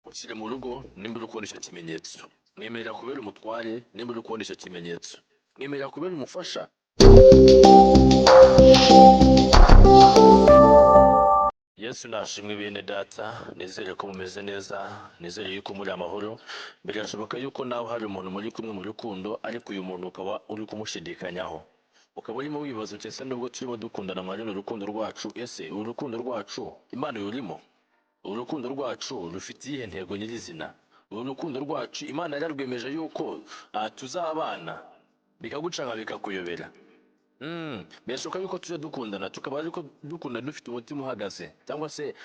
Ushyire mu rugo nimba uri kubona icyo kimenyetso. Mwemerera kubera umutware nimba uri kubona icyo kimenyetso. Mwemerera kubera umufasha. Yesu nashimwe bene data, nizere ko mumeze neza, nizere yuko muri amahoro. Birashoboka yuko nawe hari umuntu muri kumwe mu rukundo, ariko uyu muntu ukaba uri kumushidikanyaho. Ukaba urimo wibaza uti ese nubwo turimo dukundana muri runo rukundo rwacu, ese uru rukundo rwacu Imana rurimo? Uru rukundo rwacu rufite iyihe ntego nyirizina? Uru rukundo rwacu Imana yararwemeje yuko tuzabana, bikagucanga bikakuyobera. Birashoboka yuko tujya dukundana tukaba ariko dukundana dufite umutima uhagaze cyangwa se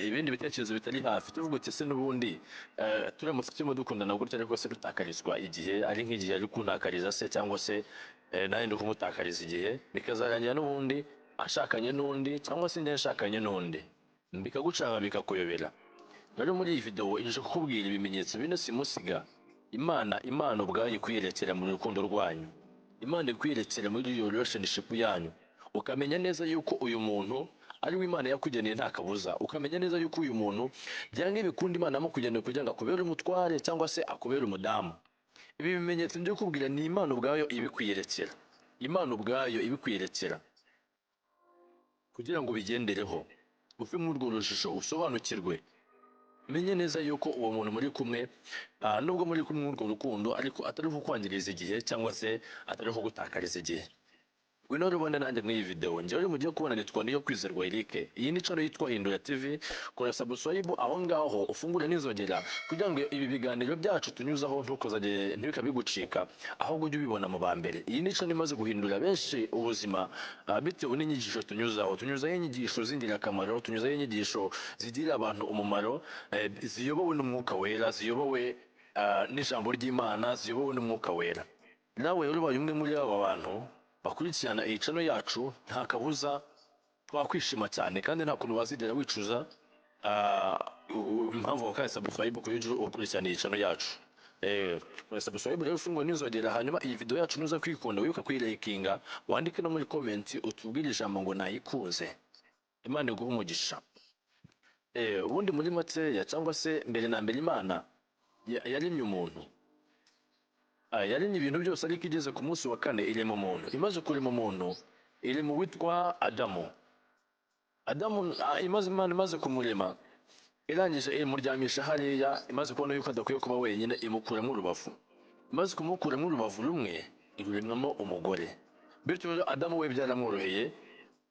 ibindi bitekerezo bitari hafi, tuvuga uti ese n'ubundi turamutse turimo dukundana gutya ariko se dutakarizwa igihe, ari nk'igihe ari kuntakariza se cyangwa se nanjye ndi kumutakariza igihe, bikazarangira n'ubundi ashakanye n'undi cyangwa se njye nshakanye n'undi, bikagucanga bikakuyobera. Rero muri iyi video ije kukubwira ibimenyetso bine simusiga Imana ubwayo ikwiyerekera mu rukundo rwanyu, Imana ikwiyerekera muri iyo relationship yanyu, ukamenya neza yuko uyu muntu ari we Imana yakugeneye nta kabuza, ukamenya neza yuko uyu muntu byanga ibikunda Imana yamukugeneye kugira ngo akubere umutware cyangwa se akubere umudamu. Ibi bimenyetso ngiye kukubwira ni Imana ubwayo ibikwiyerekera, Imana ubwayo ibikwiyerekera kugira ngo ubigendereho, uve muri urwo rujijo, usobanukirwe, menye neza yuko uwo muntu muri kumwe, nubwo muri kumwe muri urwo rukundo ariko atari kukwangiriza igihe cyangwa se atari kugutakariza igihe. Ngwino rero ubone nanjye muri iyi video, njyewe mugiye kubona nitwa Niyo Kwizerwa Eric. Iyi ni channel yitwa Hindura TV, kora subscribe aho ngaho ufungure n'inzogera kugira ngo ibi biganiro byacu tunyuzaho ntukozage ntibikabigucika, ahubwo ujye ubibona mu ba mbere. Iyi ni channel imaze guhindura benshi ubuzima bitewe n'inyigisho tunyuzaho. Tunyuzaho inyigisho z'ingirakamaro, tunyuzaho inyigisho zigirira abantu umumaro, ziyobowe n'Umwuka Wera, ziyobowe n'ijambo ry'Imana, ziyobowe n'Umwuka Wera. Nawe rero ubaye umwe muri aba bantu bakurikirana iyi channel yacu, nta kabuza twakwishima cyane kandi nta kuntu wazigera wicuza impamvu wakaye subscribe kuri ujye ukurikirana iyi channel yacu. Subscribe rero ufungure n'inzogera, hanyuma iyi video yacu nuza kuyikunda wibuke kuyilikinga, wandike no muri comment utubwire ijambo ngo nayikunze. Imana iguhe umugisha. Ubundi muri makeya cyangwa se mbere na mbere Imana yaremye umuntu. Yaremye ibintu byose ariko igeze ku munsi wa kane irema umuntu. Imaze kurema umuntu irema uwitwa Adamu. Adamu, Imana imaze kumurema irangije imuryamisha hariya, imaze kubona yuko adakwiye kuba wenyine imukuramo urubavu. Imaze kumukuramo urubavu rumwe iruremamo umugore. Bityo rero Adamu we byaramworoheye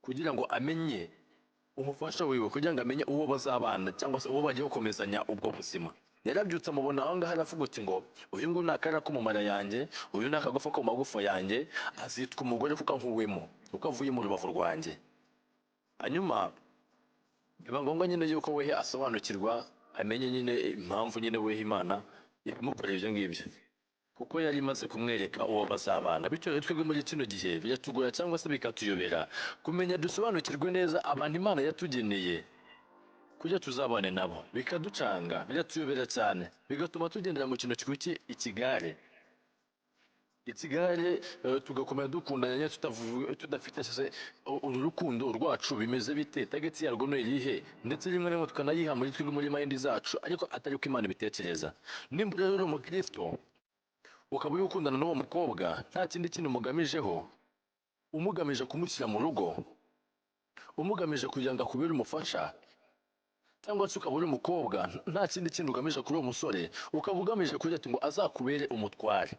kugira ngo amenye umufasha wiwe, kugira ngo amenye uwo bazabana cyangwa se uwo bagiye gukomezanya ubwo buzima. Yarabyutse amubona aho ngaho aravuga uti ngo uyu nguyu ni akara ko mu mara yanjye, uyu ni akagufa ko mu magufa yanjye, azitwa umugore kuko ankuwemo, kuko avuye mu rubavu rwanjye. Hanyuma biba ngombwa nyine yuko wehe asobanukirwa, amenye nyine impamvu nyine wehe Imana yamukoreye ibyo ngibyo, kuko yari imaze kumwereka uwo bazabana. Bityo rero twebwe muri kino gihe biratugora cyangwa se bikatuyobera kumenya dusobanukirwe neza abantu Imana yatugeneye kugira tuzabane nabo, bikaducanga, biratuyobera cyane, bigatuma tugendera mu kintu cyitwa ikigare. Ikigare, tugakomeza dukundana nyine tudafite se uru rukundo rwacu bimeze bite, target yarwo ni irihe, ndetse rimwe na rimwe tukanayiha muri twebwe muri mind zacu, ariko atari uko Imana ibitekereza. Nimba rero uri umukristo ukaba uri gukundana n'uwo mukobwa nta kindi kintu umugamijeho, umugamije kumushyira mu rugo, umugamije kugira ngo akubere umufasha, cyangwa se ukaba uri umukobwa nta kindi kintu ugamije kuri uwo musore, ukaba ugamije kugira ngo azakubere umutware,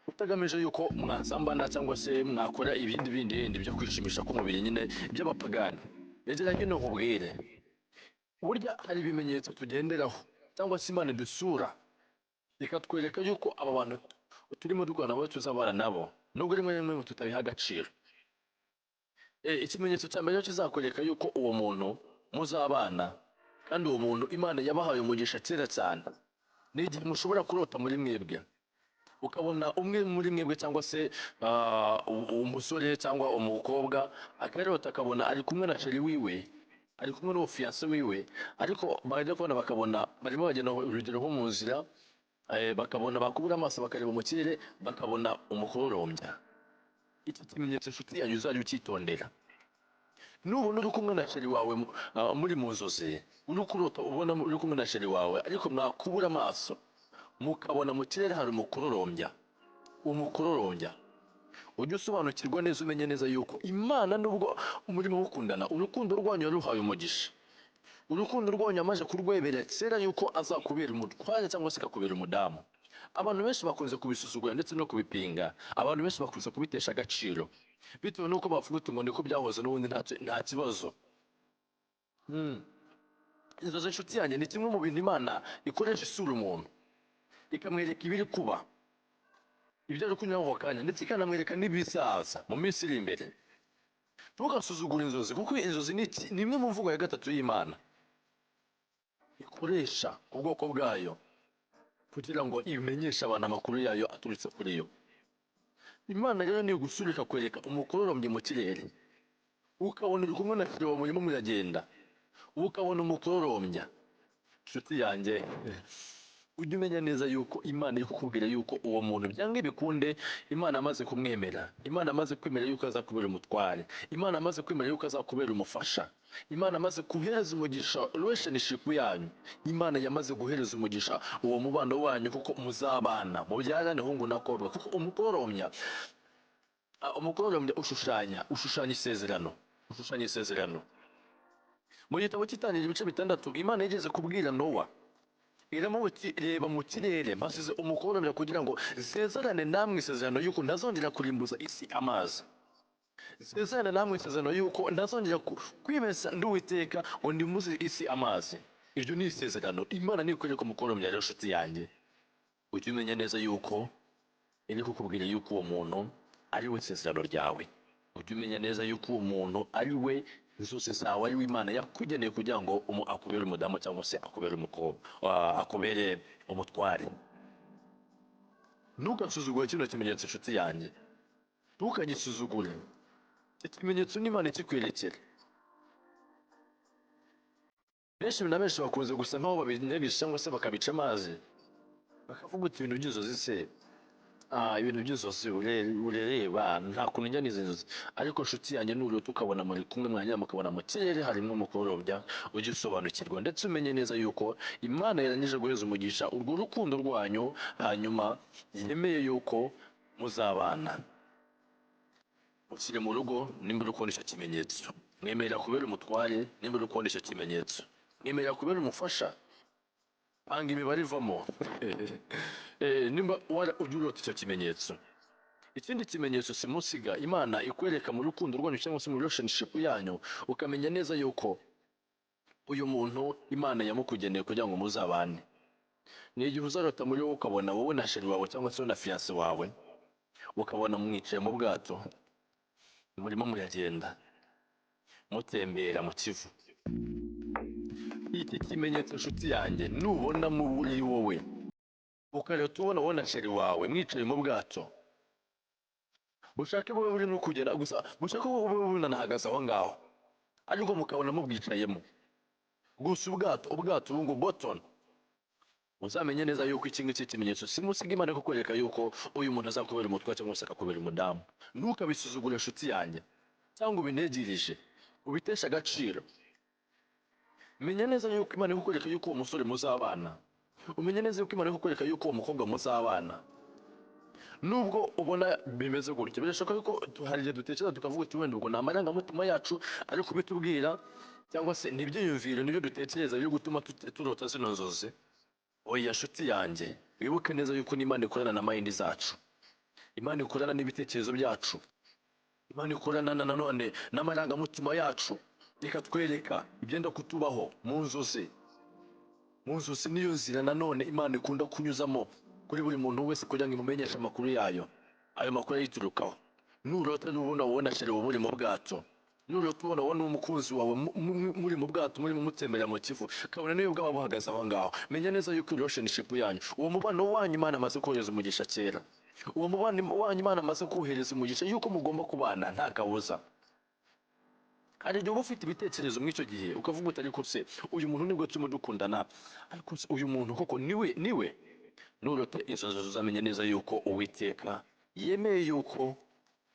utagamije yuko mwasambana cyangwa se mwakora ibindi bindi bindi byo kwishimisha k'umubiri nyine by'abapagani. Rero nyine nkubwire, burya hari ibimenyetso tugenderaho cyangwa se Imana idusura ikatwereka yuko aba bantu turimo dukorana nabo tuzabana nabo, nubwo rimwe na rimwe tutabiha agaciro. Ikimenyetso cya mbere kizakwereka yuko uwo muntu muzabana, kandi uwo muntu Imana yabahaye umugisha kera cyane, ni igihe mushobora kurota muri mwebwe, ukabona umwe muri mwebwe cyangwa se umusore cyangwa umukobwa akarota akabona ari kumwe na chéri wiwe, ari kumwe n'uwo fiancé wiwe, ariko bajya kubona bakabona barimo bagenda urugero nko mu nzira, bakabona bakubura amaso bakareba mu kirere bakabona umukororombya. Iki kimenyetso inshuti yanyu uzajya ucyitondera. Nubona uri kumwe na chéri wawe muri mu nzozi, uri kurota ubona uri kumwe na chéri wawe, ariko mwakubura amaso mukabona mu kirere hari umukororombya, umukororombya, ujye usobanukirwa neza, umenye neza yuko Imana, nubwo murimo mukundana, urukundo rwanyu yaruhaye umugisha, urukundo rwanyu yamaze kurwemera kera yuko azakubera umutware cyangwa se akakubera umudamu. Abantu benshi bakunze kubisuzugura ndetse no kubipinga, abantu benshi bakunze kubitesha agaciro bitewe n'uko bavuga uti ngo niko byahoze n'ubundi nta kibazo. Inzozi, inshuti yanjye, ni kimwe mu bintu Imana ikoresha isura umuntu, ikamwereka ibiri kuba, ibyo ari kunyura ako kanya, ndetse ikanamwereka n'ibizaza mu minsi iri imbere. Ntugasuzugure inzozi, kuko inzozi ni imwe mu mvugo ya gatatu y'Imana ikoresha ubwoko bwayo kugira ngo imenyeshe abantu amakuru yayo aturutse kuri yo. Imana rero niyo gusura ikakwereka umukororombya mu kirere, ukabona uri kumwe na chéri wawe murimo muragenda, ukabona umukororombya, inshuti yanjye, ujye umenya neza yuko Imana iri kukubwira yuko uwo muntu byanga bikunde Imana amaze kumwemera, Imana amaze kwemera yuko azakubera umutware, Imana amaze kwemera yuko azakubera umufasha, Imana amaze guhereza umugisha relationship yanyu, Imana yamaze guhereza umugisha uwo mubano wanyu, kuko muzabana mubyarane hungu na kobwa. Kuko umukororombya ushushanya isezerano, ushushanya isezerano. Mu gitabo cy'Itangiriro ibice 6, Imana yigeze kubwira Nowa, iramubwira iti reba mu kirere mpasize umukororombya kugira ngo nsezerane namwe isezerano yuko ntazongera kurimbuza isi amazi, nsezerane namwe isezerano yuko ntazongera kwibesa ndi Uwiteka ngo ndimbuze isi amazi. Iryo ni isezerano Imana nikwereka umukororombya. Rero inshuti yanjye, ujye umenya neza yuko iri kukubwira yuko uwo muntu ari we isezerano ryawe. Ujye umenya neza yuko uwo muntu ari we inzozi zawe, ari we Imana yakugeneye kugira ngo akubere umudamu cyangwa se akubere umukobwa, akubere umutware. Ntugasuzugure kino kimenyetso, inshuti yanjye, ntukagisuzugure. Ikimenyetso n'Imana ikikwerekera. Benshi na benshi bakunze gusa nkaho babinegisha cyangwa se bakabica amazi, bakavuga uti ibintu by'inzozi se, ibintu by'inzozi urereba nta kuntu njya n'izi nzozi. Ariko nshuti yanjye, nurota ukabona muri kumwe mwanya mukabona mu kirere harimo umukororombya, ujye usobanukirwa ndetse umenye neza yuko Imana yarangije guheza umugisha urwo rukundo rwanyu, hanyuma yemeye yuko muzabana. Ushyire mu rugo nimba uri kubona icyo kimenyetso, mwemerera kubera umutware nimba uri kubona icyo kimenyetso, mwemerera kubera umufasha, panga imibare ivamo. Nimba ujya urota icyo kimenyetso. Ikindi kimenyetso simusiga Imana ikwereka mu rukundo rwanyu cyangwa se mu relationship yanyu, ukamenya neza yuko uyu muntu Imana yamukugeneye kugira ngo muzabane, ni igihe uzarota muri wowe ukabona wowe na chéri wawe cyangwa se na fiancé wawe, ukabona mwicaye mu bwato murimo muragenda mutembera mu Kivu. Iki kimenyetso, inshuti yanjye, nubona muri wowe ukarota ubona wowe na chéri wawe mwicaye mu bwato, bushake bube buri no kugera gusa, bushake bube bunanahagaze aho ngaho, ariko mukabona mubwicayemo gusa ubwato ubu ngo botoni, uzamenye neza yuko iki ngiki kimenyetso simusiga Imana kukwereka yuko uyu muntu azakubera umutware cyangwa se akakubera umudamu. Ntukabisuzugure, inshuti yanjye, cyangwa ubinegereje ubiteshe agaciro. Menya neza yuko Imana ikukwereka yuko uwo musore muzabana, umenye neza yuko Imana ikukwereka yuko uwo mukobwa muzabana. Nubwo ubona bimeze gutyo, birashoboka yuko hari igihe dutekereza tukavuga uti wenda ubwo ni amarangamutima yacu ari kubitubwira, cyangwa se ni ibyiyumviro nibyo dutekereza biri gutuma turota zino nzozi. Oya nshuti yanjye, wibuke neza yuko n'Imana ikorana na mind zacu, Imana ikorana n'ibitekerezo byacu, Imana ikorana na nanone n'amarangamutima yacu, ikatwereka ibyenda kutubaho mu nzozi. Mu nzozi niyo nzira nanone Imana ikunda kunyuzamo kuri buri muntu wese kugira ngo imumenyeshe amakuru yayo, ayo makuru ayiturukaho. Nurota nubona wowe na chéri wawe muri mu bwato, nurota ubona wowe n'umukunzi wawe muri mu bwato murimo mutembera mu Kivu, kabone niyo bwaba buhagaze aho ngaho, menya neza yuko relationship yanyu, uwo mubano wanyu, Imana amaze kohereza umugisha kera, uwo mubano wanyu Imana amaze kohereza umugisha yuko mugomba kubana nta kabuza. Hari igihe uba ufite ibitekerezo muri icyo gihe ukavuga uti ariko se uyu muntu nibwo turimo dukundana, ariko se uyu muntu koko niwe niwe? Nurota izo nzozi uzamenye neza yuko Uwiteka yemeye yuko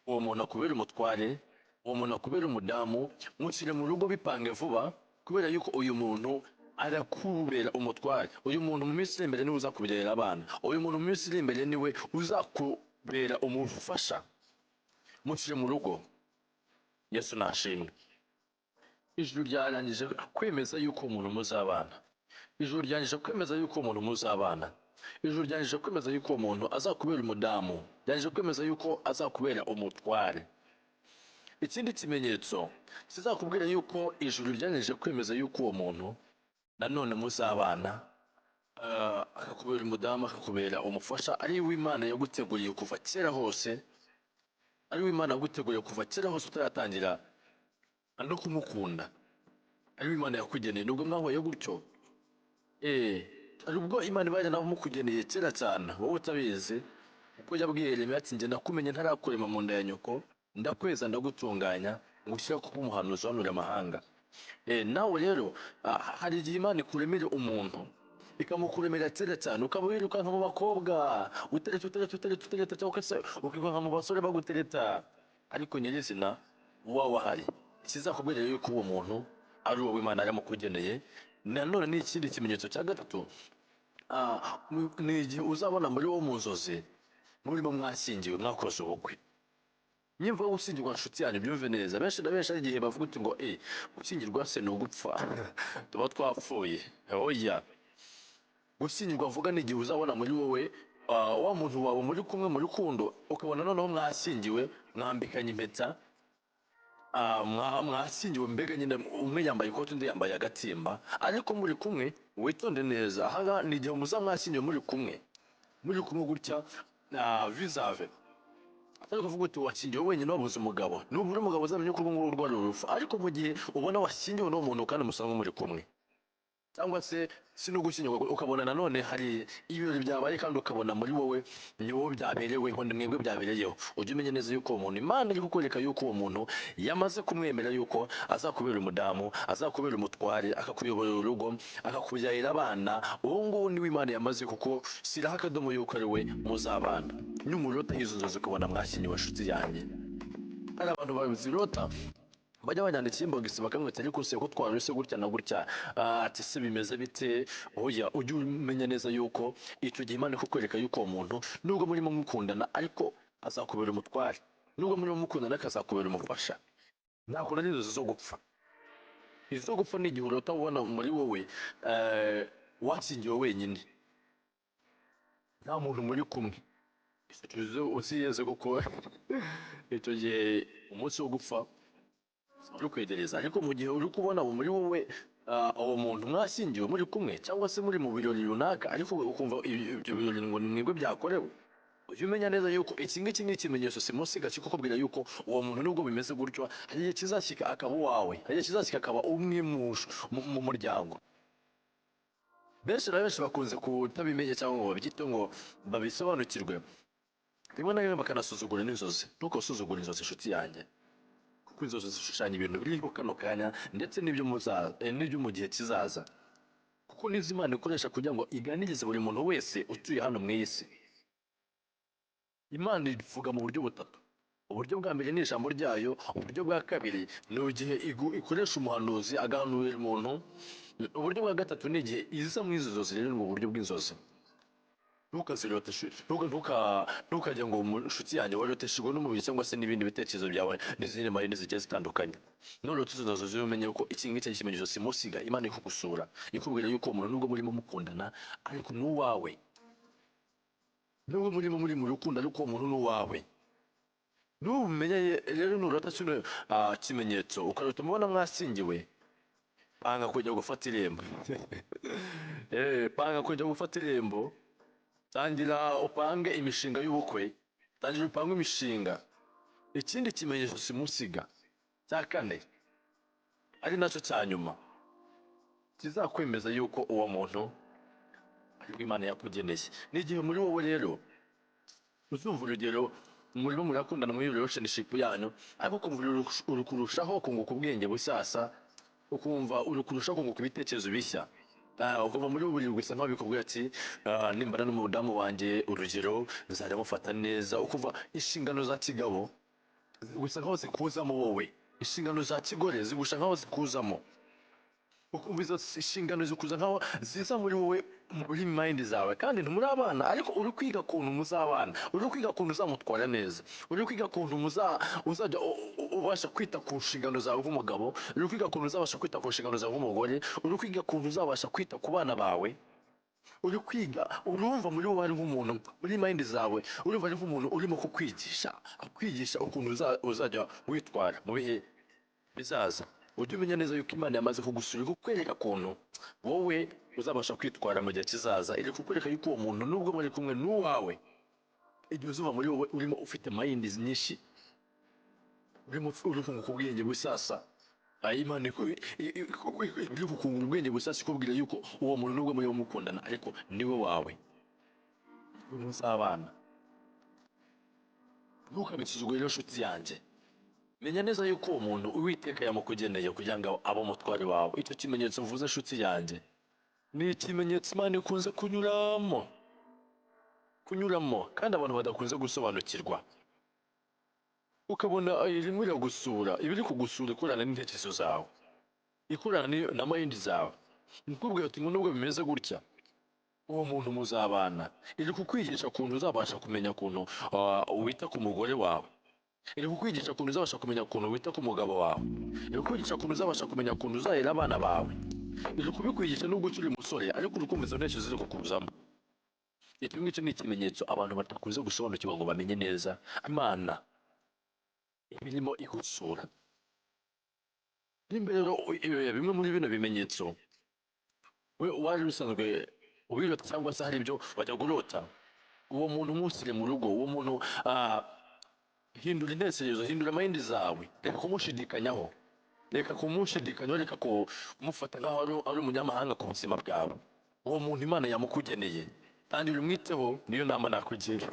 uwo muntu akubera umutware, Uwo muntu akubera umudamu, mushyire mu rugo, bipange vuba, kubera yuko uyu muntu arakubera umutware. Uyu muntu mu minsi iri imbere niwe uzakubyarira abana. Uyu muntu mu minsi iri imbere niwe uzakubera umufasha. Mushyire mu rugo. Yesu nashimwe. Ijuru ryarangije kwemeza yuko umuntu muzabana. Ijuru ryarangije kwemeza yuko umuntu muzabana. Ijuru ryarangije kwemeza yuko uwo muntu azakubera umudamu, ryarangije kwemeza yuko azakubera umutware. Ikindi kimenyetso kizakubwira yuko ijuru ryarangije kwemeza yuko uwo muntu nanone muzabana, akakubera umudamu, akakubera umufasha, ari we Imana yaguteguriye kuva kera hose, ari we Imana yaguteguriye kuva kera hose utaratangira no kumukunda, ari we Imana yakugeneye. Nubwo mwahuye gutyo, hari ubwo Imana iba yaranamukugeneye kera cyane wowe utabizi, kuko yabwiye Yeremiya ati: "Njye nakumenye ntarakurema mu nda ya nyoko, ndakweza, ndagutunganya, ngushyira kuba umuhanuzi uhanurira amahanga." Nawe rero, hari igihe Imana ikuremera umuntu, ikamukuremera kera cyane, ukaba wirukanka mu bakobwa, utereta, utereta, utereta, utereta, cyangwa se ukirukanka mu basore bagutereta, ariko nyirizina wawe ahari. Ikizakubwira yuko uwo muntu ari uwo Imana yaramukugeneye nanone ni ikindi kimenyetso cya gatatu, ni igihe uzabona muri wo mu nzozi murimo mwashyingiwe, mwakoze ubukwe. Nyimva wo gushyingirwa, nshuti yanyu, byumve neza. Benshi na benshi hari igihe bavuga uti ngo gushyingirwa se ni ugupfa, tuba twapfuye? Oya, gushyingirwa avuga ni igihe uzabona muri wowe, wa muntu wawe muri kumwe mu rukundo, ukabona noneho mwashyingiwe, mwambikanye impeta, mwashyingiwe, mbega nyine umwe yambaye ikoti, undi yambaye agatimba, ariko muri kumwe. Witonde neza ahangaha, ni igihe muza mwashyingiwe, muri kumwe gutya, vis-à-vis. Atari kuvuga uti washyingiwe wenyine wabuze umugabo. Nubura umugabo uzamenye ko urwo ngurwo ari urupfu. Ariko mu gihe ubona washyingiwe n'uwo muntu kandi musanzwe muri kumwe, cyangwa se si no gushyingirwa, ukabona nanone hari ibirori byabaye kandi ukabona muri wowe ni wowe byabereweho, ni mwebwe byabereyeho, ujye umenya neza yuko uwo muntu Imana iri kukwereka yuko uwo muntu yamaze kumwemera, yuko azakubera umudamu, azakubera umutware, akakuyoborera urugo, akakubyarira abana. Uwo nguwo niwe Imana yamaze kuko shyiraho akadomo yuko ari we muzabana. Nimurota izo nzozi ukabona mwashyingiwe, inshuti yanjye, hari abantu bazirota bajya banyandikira inbox bakamwita: "Ariko se ko twarose gutya na gutya?" Ati: "Se bimeze bite?" Oya, ujye umenya neza yuko icyo gihe Imana ikukwereka yuko uwo muntu, nubwo murimo mukundana, ariko azakubera umutware, nubwo murimo mukundana akazakubera umufasha. Ntabwo ari inzozi zo gupfa. Izo gupfa ni igihe urota ubona muri wowe, washyingiwe wenyine, nta muntu muri kumwe. Usiyeze, kuko icyo gihe umunsi wo gupfa uri kwegereza. Ariko mu gihe uri kubona muri wowe, uwo muntu mwashyingiwe, muri kumwe, cyangwa se muri mu birori runaka, ariko ukumva ibyo birori ngo ni mwebwe byakorewe, ujye umenya neza yuko iki ngiki ni ikimenyetso simusiga kikukubwira yuko uwo muntu, nubwo bimeze gutyo, hari igihe kizashyika akaba uwawe, hari igihe kizashyika akaba umwe mu muryango. Benshi na benshi bakunze kutabimenya cyangwa ngo babyite, ngo babisobanukirwe, rimwe na rimwe bakanasuzugura n'inzozi. Ntukasuzugure inzozi, inshuti yanjye, kuko inzozi zishushanya ibintu biriho kano kanya ndetse n'ibyo mu gihe kizaza, kuko nizo Imana ikoresha kugira ngo iganirize buri muntu wese utuye hano mu iyi si. Imana ivuga mu buryo butatu. Uburyo bwa mbere ni ijambo ryayo. Uburyo bwa kabiri ni igihe ikoresha umuhanuzi agahanurira umuntu. Uburyo bwa gatatu ni igihe iza mu izo nzozi. Rero ni mu buryo bw'inzozi. Ntukazirote, ntukajye ngo mu nshuti yanjye waroteshejwe n'umubiri cyangwa se n'ibindi bitekerezo byawe n'izindi mayindi zigiye zitandukanye. Nurota izo nzozi, umenye ko iki ngiki ari ikimenyetso simusiga Imana ikugusura, ikubwira yuko uwo muntu, nubwo murimo mukundana, ariko ni uwawe, nubwo murimo muri mu rukundo, ariko uwo muntu ni uwawe. Nubumenye rero, nurota kino kimenyetso, ukarota umubona mwashyingiwe, panga kujya gufata irembo. Panga kujya gufata irembo, tangira upange imishinga y'ubukwe, tangira upange imishinga. Ikindi kimenyetso simusiga cya kane, ari nacyo cya nyuma, kizakwemeza yuko uwo muntu aribwo Imana yakugeneye, ni igihe muri wowe rero uzumva, urugero, murimo murakundana muri relationship yanyu, ariko ukumva uri kurushaho kunguka ubwenge bushyashya, ukumva uri kurushaho kunguka ibitekerezo bishya. Ukumva muri buri gusa nkaho bikubwira ati: "Nimbana n'umudamu wanjye, urugero, nzajya mufata neza." Ukumva inshingano za kigabo Gusa nkaho zikuzamo wowe, inshingano za kigore zigusha nkaho zikuzamo, ukumva izo inshingano zikuza nkaho ziza muri wowe, muri mind zawe, kandi ntimuri abana, ariko uri kwiga ukuntu muzabana, uri kwiga ukuntu uzamutwara neza, uri kwiga ukuntu uzajya ubasha kwita ku nshingano zawe nk'umugabo, uri kwiga ukuntu uzabasha kwita ku nshingano zawe nk'umugore, uri kwiga ukuntu uzabasha kwita ku bana bawe. Uri kwiga, urumva muri wowe ari nk'umuntu, muri mind zawe urumva ari nk'umuntu urimo kukwigisha, akwigisha ukuntu uzajya witwara mu bihe bizaza. Ujye umenya neza yuko Imana yamaze kugusura, kukwereka ukuntu wowe uzabasha kwitwara mu gihe kizaza. Iri kukwereka yuko uwo muntu nubwo muri kumwe n'uwawe, igihe uzuba muri wowe urimo ufite mind nyinshi, urimo uri kunguka ubwenge busasa. Imana iri kukungura ubwenge busasa, ikubwira yuko uwo muntu nubwo muri mukundana ariko niwe wawe muzabana. Ntukabisuzugure rero nshuti yanjye, menya neza yuko uwo muntu Uwiteka yamukugeneye kugira ngo abe umutware wawe. Icyo kimenyetso mvuze nshuti yanjye ni ikimenyetso Imana ikunze kunyuramo, kandi abantu badakunze gusobanukirwa. Ukabona irimo iragusura, iba iri kugusura ikorana n'intekerezo zawe, ikorana na mind zawe, ikubwira ati ngo nubwo bimeze gutya uwo muntu muzabana. Iri kukwigisha ukuntu uzabasha kumenya ukuntu wita ku mugore wawe, iri kukwigisha ukuntu uzabasha kumenya ukuntu wita ku mugabo wawe, iri kukwigisha ukuntu uzabasha kumenya ukuntu uzarera abana bawe. Iri kubikwigisha nubwo ukiri umusore, ariko uri kumva izo ntekerezo ziri kukuzamo. Icyo ngicyo ni ikimenyetso abantu badakunze gusobanukirwa ngo bamenye neza Imana irimo igusura. Nimba rero bimwe muri bino bimenyetso we wari usanzwe ubirota cyangwa se hari ibyo wajya kurota, uwo muntu umusire mu rugo, uwo muntu hindura intekerezo, hindura mind zawe, reka kumushidikanyaho, reka kumushidikanyaho, reka kumufata nkaho ari umunyamahanga ku buzima bwawe. Uwo muntu Imana yamukugeneye, tangira umwiteho, niyo nama nakugira.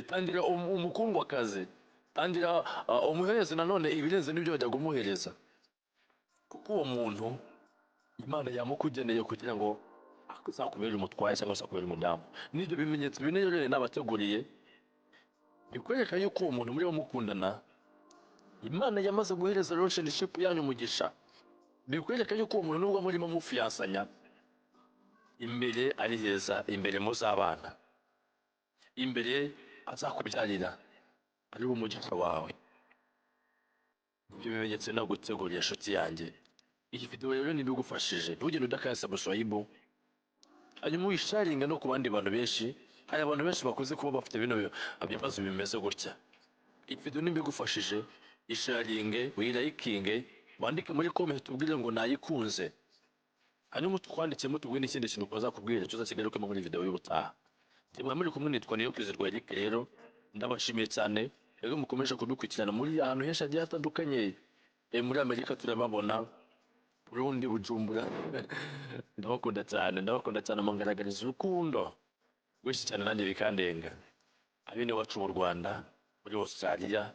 Tangira umukundwakazi, tangira umuhereze nanone ibirenze n'ibyo wajyaga umuhereza, kuko uwo muntu Imana yamukugeneye kugira ngo azakubere umutware cyangwa se akubere umudamu. N'ibyo bimenyetso bine rero nabateguriye bikwereka yuko uwo muntu muri mukundana Imana yamaze guhereza relationship yanyu umugisha, bikwereka yuko uwo muntu nubwo murimo mufiyasanya imbere ari heza, imbere muzabana, imbere azakubyarira ari wo umugisha wawe. Ibyo bimenyetso naguteguriye inshuti yanjye. Iyi video rero niba igufashije, ntugende udakanda subscribe, hanyuma uyisharinga no ku bandi bantu benshi. Hari abantu benshi bakunze kuba bafite bino bibazo bimeze gutya. Iyi video niba igufashije, isharinge, uyirayikinge, wandike muri comment tubwire ngo nayikunze, hanyuma twandikemo tubwire n'ikindi kintu bazakubwira tuzakigarukemo muri video y'ubutaha. Niba muri kumwe nitwa Niyokwizerwa Eric, rero ndabashimiye cyane rero mukomeje kudukurikirana muri ahantu henshi hagiye hatandukanye. Muri Amerika turababona, Burundi, Bujumbura. Ndabakunda cyane, ndabakunda cyane, mungaragariza urukundo rwinshi cyane nanjye bikandenga. Abene wacu mu Rwanda, muri Australia,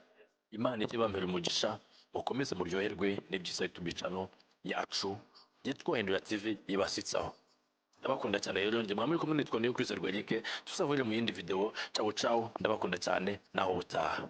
Imana ijye ibambera umugisha, mukomeze muryoherwe n'ibyiza YouTube channel yacu yitwa Hindura TV ibasitsaho. Ndabakunda cyane rero, njye mwami kumwe nitwa Niyokwizerwa Eric, tuzahurire mu yindi video. Ciao ciao, ndabakunda cyane, naho ubutaha.